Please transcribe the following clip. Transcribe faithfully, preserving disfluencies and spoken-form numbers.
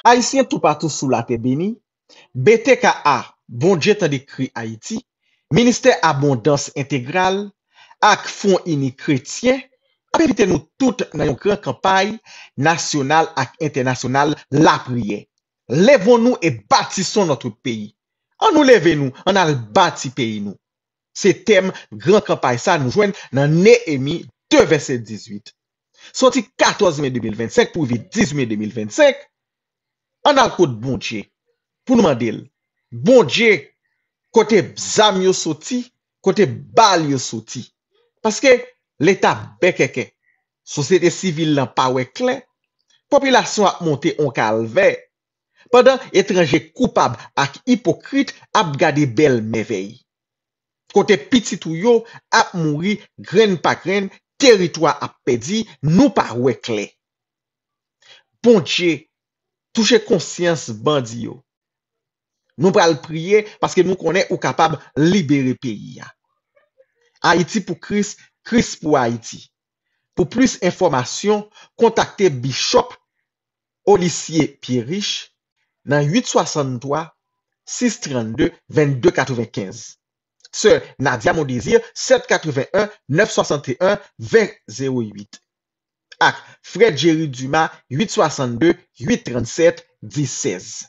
Ayisyen toupatou sou latè beni, B T K A, Bondye tande kri Ayiti, Ministè Abondans Entegral ak Fwon Ini Kretyen ap envite nou tout nan yon gran kanpay nasyonal ak entènasyonal lapriyè. Levons-nous et bâtissons notre pays. Ann nou leve nou, ann al bati peyi nou. Se tèm gran kanpay sa nou jwenn nan Neyemi de vèsè dizuit. Soti katòz me de mil vennsenk pou rive dizuit me de mil vennsenk, ann al kot Bondye pou nou mande l, Bondye, kote zam yo soti, kote bal yo soti? Paske Leta bèkèkè, sosyete sivil lan pa wè klè, popilasyon ap monte on kalvè, pandan etranje koupab ak ipokrit ap gade bèl mèvèy. Kote pitit ou yo ap mouri grenn pa grenn, teritwa ap pèdi, nou pa wè klè. Bondye, touche konsyans bandi yo. Nou pral priye paske nou konnen ou kapab libere peyi a. Ayiti pou Kris, Kris pou Ayiti. Pou plis enfòmasyon, kontakte Bishop Olissier Pierriche nan uit swasanntwa, sis trannde, vennde katrevenkenz. Sè Nadia Mondésir, sèt katreven en, nèf swasanteyen, ven zewo uit. Ak Frè Jerry Dumas, uit swasanndde, uit trannsèt, dis sèz.